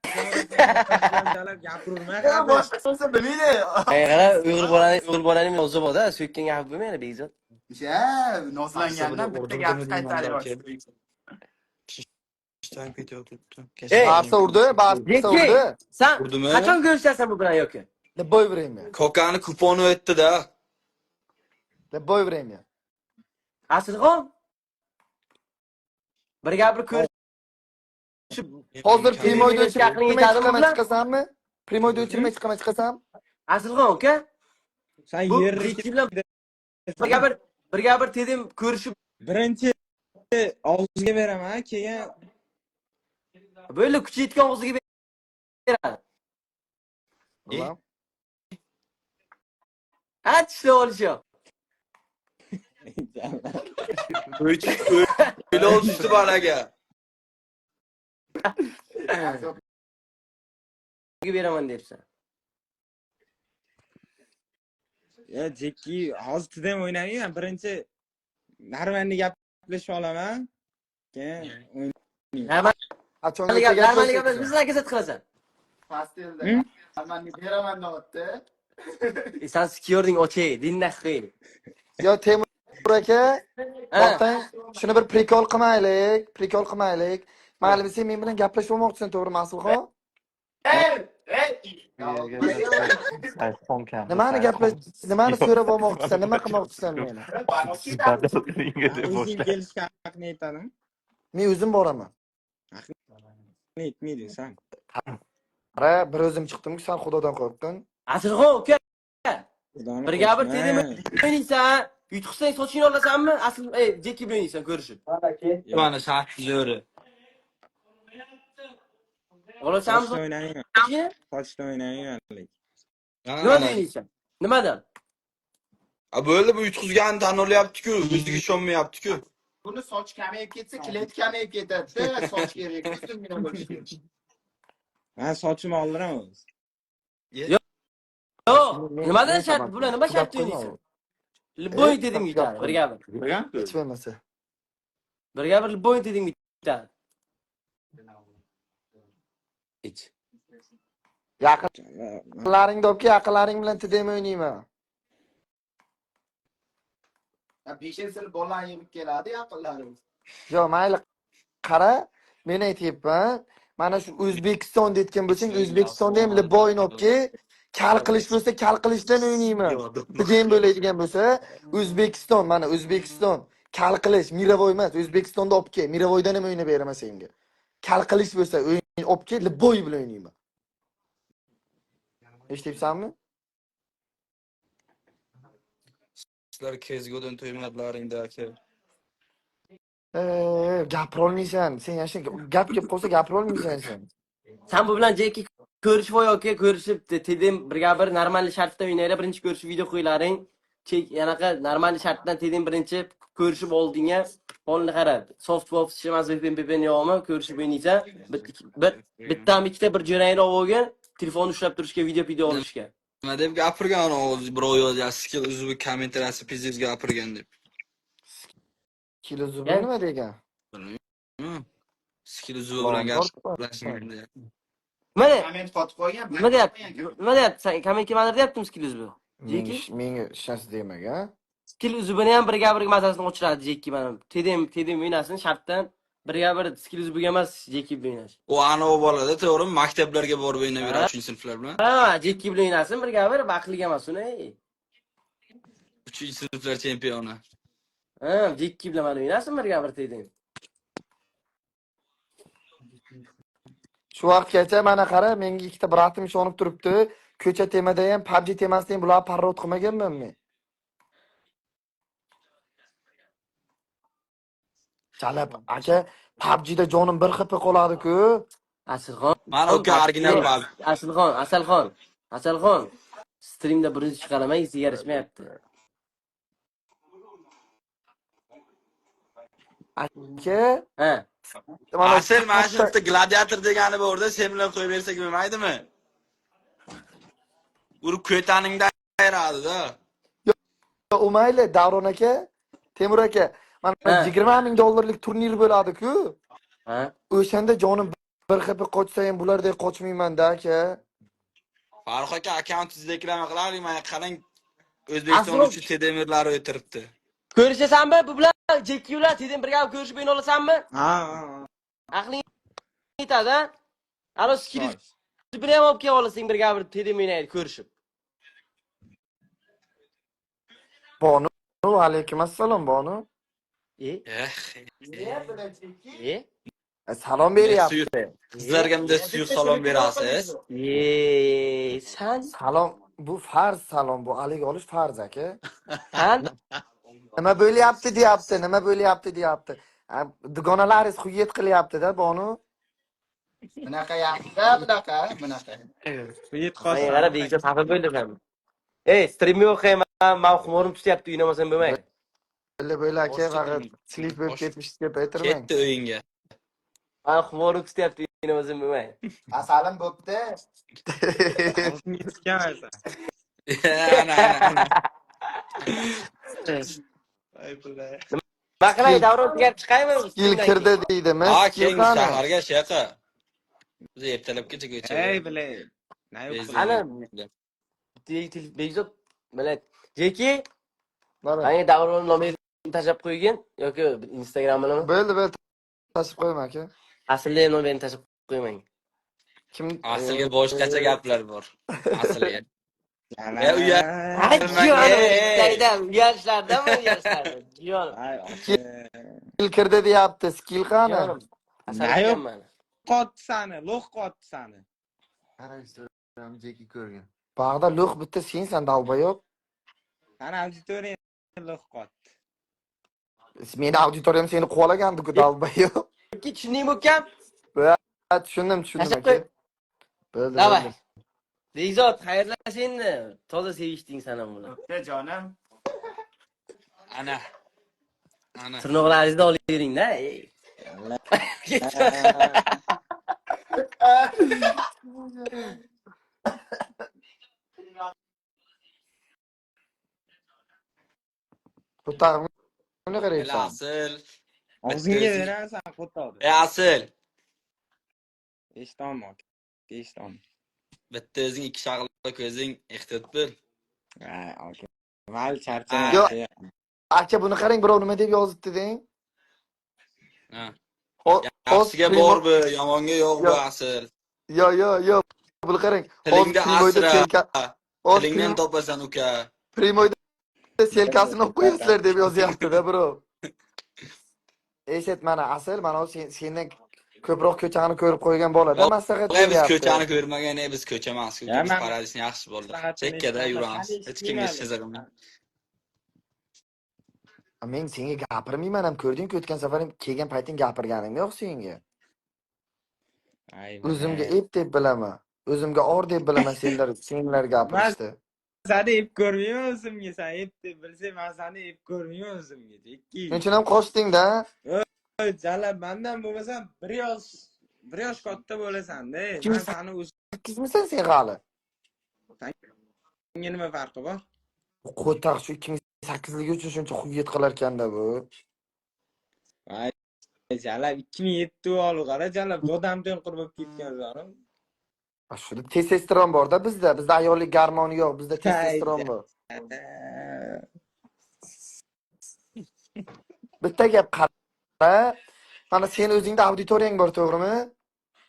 Jalab gapirma. Boshqa so'zni bilmaydi. Qara, o'g'il bolani o'zi bor-da, so'kkan gap bo'lmaydi, Bekzod. O'sha nozlangandan bitta gapni qaytarib. Ey, Barsa urdi, Barsa Jeki, urdi. sen Urdimi? qachon ko'rishasan bu bilan yoki? Любой время. Kokani kuponi o'tdi-da. Любой время. Asilxon? Bir gap bir ko'rishib Hozir прямой da Yaqin o'chirmay yetadimi chiqaman, bular? chiqasanmi? Прямой da o'chirmay chiqaman, chiqasan? Asilxon uka, Sen bu yerni Jeki bilan birga bir dedim ko'rishib birinchi og'ziga beraman, keyin bo'ldi, kuchi yetgan og'ziga beradi. Ulan. Ha, tishlab olishi yo'q. O'ylov tushdi balaga. Beraman debsan. Ya Jeki, hozir tidem o'ynamayman. Birinchi нормальный gaplashib olaman. Keyin Нормальный Qachongacha gap, нормальный gaplashibsan? gaplashib, biz qilasan. Pastelda. Hı? Man beraman deyapti. E, sen sikiyording ochay, dinnaxi. Yo, Temur aka, Ha. to'xtang. Shuni bir прикол qilmaylik, прикол qilmaylik. Mayli, sen men bilan gaplashib olmoqchisan, to'g'rimi, Asilxon? Ey, ey. Nimani gaplash, nimani so'rab olmoqchisan, nima qilmoqchisan meni? O'zing kelishga haqni aytadim. Men o'zim boraman. Ne aytmaydi sen. Qara, bir o'zim chiqdim-ku, sen Xudodan qo'rqqin. Asilxon uka, Xudoni birga bir qo'shma. dedim o'ynaysan, yutqizsang sochingni olasanmi? Asl, ey, Jeki bilan o'ynaysan ko'rishib. Mana shart zo'ri. Olasanmi Sochda o'ynamayman. sochingni? Sochda o'ynamayman lekin. Nimada o'ynaysan? Nimadan? A bo'ldi, bu yutqizganini tan olyapti-ku, o'ziga ishonmayapti-ku. Buni soch kamayib ketsa, клетка kamayib ketadi. Soch kerak, uzungina bo'lishi kerak. Men sochimni oldiraman o'zi. Yo'q, nimadan shart? Bular nima shart o'ynaysan? Любой dedim yutadi, birga bir. Hech bo'lmasa. Birga bir любой dedim yutadi. Ich. Yaqinlaringni olib kel, yaqinlaring bilan TDM o'ynayman. 5 sinf bolani yig'ib keladi yaqinlarimiz. Yo, mayli, qara, men aytyapman. Mana shu O'zbekiston deyotgan bo'lsang, O'zbekistonda ham любой ni olib kel, kal qilish bo'lsa, kal qilishdan o'ynayman. TDM bo'ladigan bo'lsa, O'zbekiston, mana O'zbekiston, kal qilish, мировой emas, O'zbekistonda olib kel, мировой dan ham o'ynab beraman senga. Kal qilish bo'lsa, o'yin olib kel, любой bilan o'ynayman. Eshityapsanmi? Sizlar CS:GO'dan to'ymadilaring-da aka. Gapirolmaysan. Sen yashin gap kelib qolsa gapirolmaysan sen. Sen bu bilan Jeki ko'rishib yoki ko'rishib TDM birga bir normal shartda o'ynaylar. Birinchi ko'rishib video qo'ylaring. Chek yanaqa normal shartdan TDM birinchi ko'rishib oldingga holini qara. Soft voft emas, VPN VPN yo'qmi? Ko'rishib o'ynaysan. Bir bittami ikkita bir jo'rangni olib olgin, telefonni ushlab turishga, video olishga. Nima deb gapirgan o'zi birov yozyapti, skill uzubi kommentariyasi pizdiz gapirgan deb. Kilo zubi Ya. nima degan? Bilmayman. Skill uzubi bilan gaplashmagan deyapti. Nima deyapti? Komment qotib qo'ygan. Nima deyapti? Nima deyapti? Sen komment kelmadir deyaptimi skill uzubi? Menga Jeki? menga hech narsa demagan. Skill uzubini ham birga bir mazasini o'chiradi Jeki mana. TDM o'ynasin shartdan birga bir skill uzubiga emas Jeki bilan o'ynash. U anavi bolada to'g'rimi? Maktablarga borib o'ynab yuradi 3-sinflar bilan. Ha, Jeki bilan o'ynasin birga bir baxtli emas uni. Ey. 3-sinflar chempioni. Ha, Jeki bilan mana o'ynasin birga bir TDM. Shu vaqtgacha mana qara, menga ikkita bratim ishonib turibdi. Ko'cha temada ham, PUBG temasida ham bular parrot qilmaganman men. Jalab aka, PUBGda jonim bir xipi qoladi-ku. Asilxon, Mana uka original PUBG. Asilxon, Asalxon, Asalxon. Streamda birinchi chiqaraman, esiga yarashmayapti. Aka, Ha, mana Asl mana shu yerda gladiator degani borda, sen bilan qo'yib bersak bo'lmaydimi? Urib ko'taningda ayiradi-da. U mayli, Davron aka, Temur aka, mana Ha. 20 ming dollarlik turnir bo'ladi-ku. Ha. O'shanda jonim bir xipi qochsa ham bulardek qochmayman-da aka. Farruh aka akkauntingizni reklama qilardik, mana qarang O'zbekiston Asl- uchun TDM'lar o'tiribdi. Ko'rishasanmi bu bilan Jeki bilan TDM birga ko'rishib o'yna olasanmi? Ha, ha, ha. Aqling yetadi, ha? Alo skill buni ham olib kelib olasang birga bir TDM o'ynaydi ko'rishib. Bonu, alaykum assalom Bonu. E? Eh, E? Salom beryapti. Qizlarga bunday suyuq salom berasiz. E, sen Salom bu farz salom bu alik olish farz aka. sen Nima bo'lyapti deyapti, nima bo'lyapti deyapti. Dugonalaringiz xuyet qilyapti-da Bonu. Bunaqa yaxshi, bunaqa, bunaqa. Yet Menga qolsin. qarab Bekzod xafa bo'ldim ham. Ey, streamni o'qiyman, man xumorim tutyapti, o'ynamasam bo'lmaydi. Bo'la bo'la aka, Boshqa faqat kim? slip bo'lib ketmish deb aytirmang. Ketdi o'yinga. Man xumorim tutyapti, o'ynamasam bo'lmaydi. Asalim bo'pti. Og'zingga tikanmaysan. Ana, ana, ana. Nima qilay, Davron tugab chiqaymi? Skill kirdi deydimi? Ha, Skill keyingi qani? shaharga shu yoqqa. Biz ertalabgacha ko'chaga. Ey, bilay. Na yo'q. Ana Bekzod, mana Jeki, Mana. menga Davron nomerini tashlab qo'ygin yoki Instagramini. Bo'ldi, bo'ldi. Tashlab qo'yma aka. Aslida ham nomerini tashlab qo'ymang. Kim Aslga boshqacha gaplar bor. Aslga. Ya, uya- Ay, Ey, ey. jiyonim, uyalishlardami, uyalishlarda. Jiyonim. Ay, aka. Skill kirdi deyapti. Skill qani? Jiyonim. Asal Na yo'q. ekanman. Qotdi sani, lo'q qotdi sani. Jeki ko'rgan. Bag'da lo'q bitta sensan dalbayob. Sani auditoriyang lo'q qotdi. Meni auditoriyam seni quvalagandi-ku dalbayob. Jeki, tushundingmi ukam? Ha, tushundim, tushundim Tashlab aka. qo'y. Bo'ldi, Давай. bo'ldi. Bekzod, xayrlash endi. Toza sevishding san ham bilan. Bo'pti jonim. Ana. Ana. Tirnoqlaringizni olavering-da. Ey. Qo'tag'imga El qaraysan. asl. Og'zingga Bitta o'zing- berasan qo'toqni. Ey asl. Eshitaman, aka. Eshitaman. Bitta o'zing ikki shag'la ko'zing ehtiyot bo'l. Ay, aka. Mayli charchama. Yo'q. Aka. Aka buni qarang, birov nima deb yozibdi deng. Ha. Hozir Yaxshiga bor bu, yomonga yo'q bu Yo'q. asl. Yo, yo, yo. Buni qarang. Hozir Tilingda Primoyda asra. selka hozir Tilingdan topasan uka. Primoyda selkasini olib qo'yasizlar deb yozyapti-da birov. Eshit mana asl, mana u sendan ko'proq ko'chani ko'rib qo'ygan bolada maslahat Biz beryapti. ko'chani ko'rmagan, biz ko'cha emas, Ya, biz man- paradisni yaxshi bo'ldi. Maslahatini Chekkada eshitaman, yuramiz. sani Hech kimga eshitmayman. hech narsa qilmaymiz. Men senga gapirmayman ham, ko'rding-ku, o'tgan safar ham kelgan payting gapirganim yo'q senga. Ay, O'zimga ep deb bilaman. O'zimga or deb bilaman senlar gapirishdi. Seni ep ko'rmayman o'zimga, sen ep deb bilsang, men seni ep ko'rmayman o'zimga. Jekki. Shuning uchun ham qochding-da. Oy, jalab, mandan bo'lmasam bir yosh katta bo'lasan-da. Kim Men seni o'zimga Sakkizmisan sen hali? Nima farqi bor? Qo'taq shu 2008ligi uchun shuncha хует qilarkanda bu. Ay, jalab, 2007 olib qara, jalab, dodam to'nqir bo'lib ketgan zorim. Shuni testosteron bor-da bizda. Bizda ayollik gormoni yo'q, bizda testosteron bor. Bitta gap qara, mana sen o'zingda auditoriyang bor, to'g'rimi?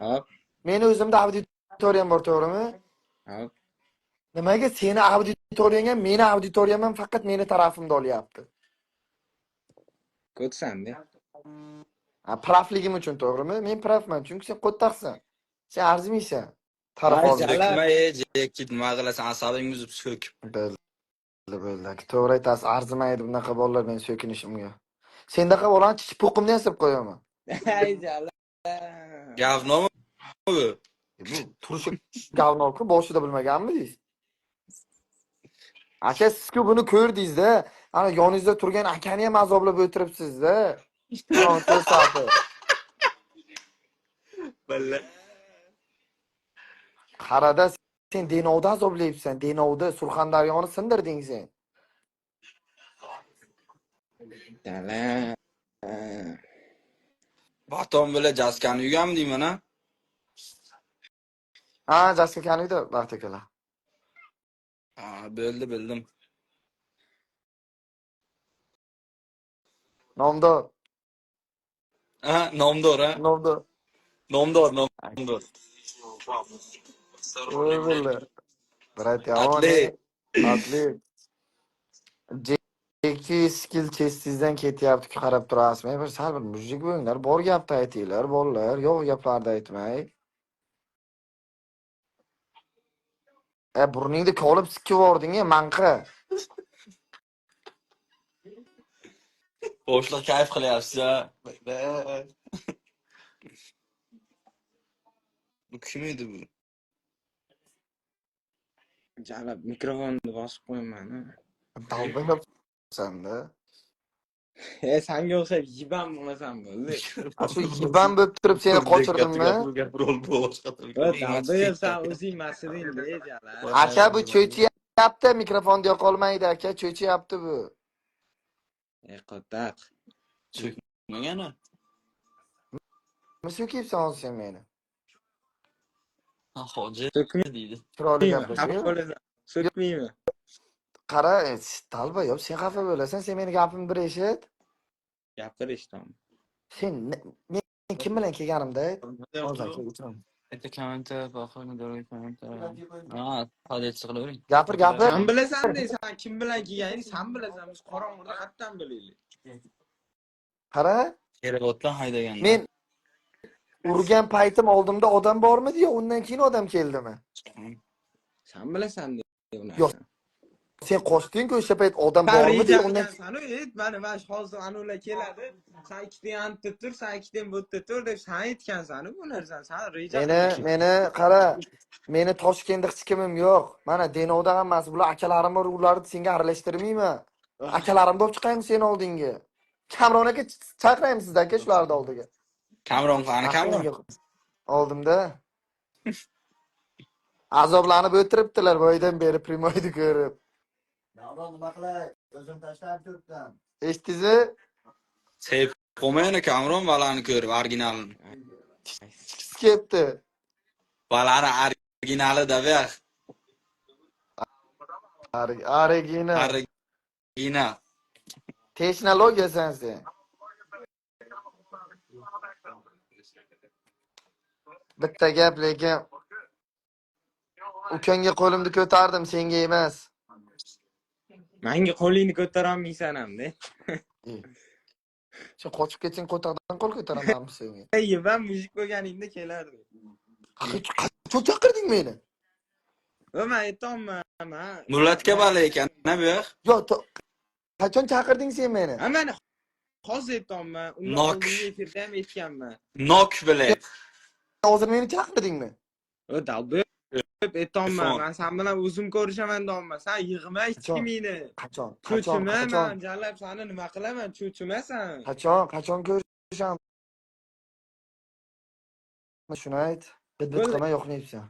Hop, Meni o'zimda auditoriyam bor, to'g'rimi? Hop. Nimaga seni auditoriyang ham, meni auditoriyam ham faqat meni tarafimda olyapti? Ko'tsan-da. Ha, прав ligim uchun, to'g'rimi? Men прав man, chunki sen qo'ttaqsan. Sen arzimaysan. Taraf Ay, olishga. jalab. So'kma, Jekki, nima qilasan, asabingni uzib so'kib. Bo'ldi, bo'ldi. To'g'ri aytasiz, arzimaydi bunaqa bolalar men so'kinishimga. Sendaqa bolani chichipo'qimni yasab qo'yaman. Ay, jalab. Говно mi bu? Bu turishi говно ku, boshida bilmaganmidingiz? Aka, siz-ku buni ko'rdingiz-da. Ana yoningizda turgan akani ham azoblab o'tiribsiz-da. 14 soati. Billa. Qarada, sen Denovda azoblayapsan. Denovda Surxondaryoni sindirding sen. Jalab. Baton bilan jaskani yugam deyman, ha? Ha, Jaska kaniydi, baxt akalar. Ha, bo'ldi, bildim. Nomdor, Ha, nomdor, ha? nomdor. Nomdor, nomdor. Voy billa. Брат, yomon. Atli. Atli. Jeki skill chestingizdan ketyapti, qarab turasizmi? Bir sal bir мужик bo'linglar, bor gapni aytinglar, bolalar, yo'q gaplarni aytmay. E, burningni kolib sikib yubording, manqa. Boshliq kayf qilyapsiz, ha? Bu kim edi bu? Jalab, mikrofonni bosib qo'yman. Dalbayapsan-da. E, sanga o'xshab yibam bo'lmasam bo'ldi. A, shu yiban bo'lib turib seni qochirdimmi? Dalbayab, san o'zing masiding-da, jalab. Aka, bu cho'chiyapti, mikrofonni yoqolmaydi, aka, cho'chiyapti bu. E, qo'taq. So'kmagani. Nima so'kiyapsan hozir sen meni? Ha, hoji So'kmayman, deydi. Chiroyli xafa gaplashing. bo'lasan. So'kmayman. Qara, dalbayob, sen xafa bo'lasan, sen meni gapimni bir eshit. Gapir, eshitaman. Sen men kim bilan kelganimda ayt. Hozir aka, o'tiraman. Bitta komment, oxirgi дорогой komment. Ha, podец qilavering. Gapir, gapir. San bilasan-da, san kim bilan kelganingni san bilasan. Biz qorong'uda qayerdan bilaylik? Qara, Kerak haydaganda. men urgan paytim oldimda odam bormidi yo undan keyin odam keldimi? San bilasan-da u Yo'q. narsani. Sen qochding-ku o'sha payt odam San bormidi reja yo undan qilgansan-u, ayt, mana shu hozir anular keladi. San ikkita antda tur, san ikkita bu yerda tur deb san aytgansan-u bu narsani. San reja Meni meni qara, meni Toshkentda hech kimim yo'q. Mana Denovda hammasi bular akalarim bor, ularni senga aralashtirmayman. Akalarimni olib chiqaymi seni oldingga? Kamron aka, chaqiraymi sizni aka shularni oldiga? Kamron qani, Kamron? Oldimda. Azoblanib o'tiribdilar boydan beri прямой ni ko'rib. Davron, nima qilay? O'zim tashlab turibdim. Eshitdingizmi? Sevib qo'ymayni Kamron balani ko'rib, originalini. Chiqisi ketdi. Balani originali da bu. Original. Original. Texnologiyasan sen. Bitta gap lekin ukangga qo'limni ko'tardim, senga emas. Menga qo'lingni ko'tarolmaysan hamda. Sen qochib ketsang qo'taqdan qo'l ko'taramanmi senga? Ey, ben мужик bo'lganingda kelardim. Qachon chaqirding meni? Va men aytolman, ha. Millatga bala ekan, na bu yoq? Yo, Qachon chaqirding sen meni? Ha, mana hozir aytyapman. Undan Nok. oldingi efirda ham aytganman. Nok, блядь. Hozir meni chaqirdingmi? O, долбоёб, aytyapman. Telefon. Man sen bilan o'zim ko'rishaman deyapman. Sen yig'ma hech Qachon? kimingni. Qachon? Qachon? Cho'chima, Qachon? man jalab seni nima qilaman? Cho'chimasan. Qachon? Qachon ko'rishamiz? Shuni ayt. Bit bit Bo'ldi. qilma, yoqmayapsan.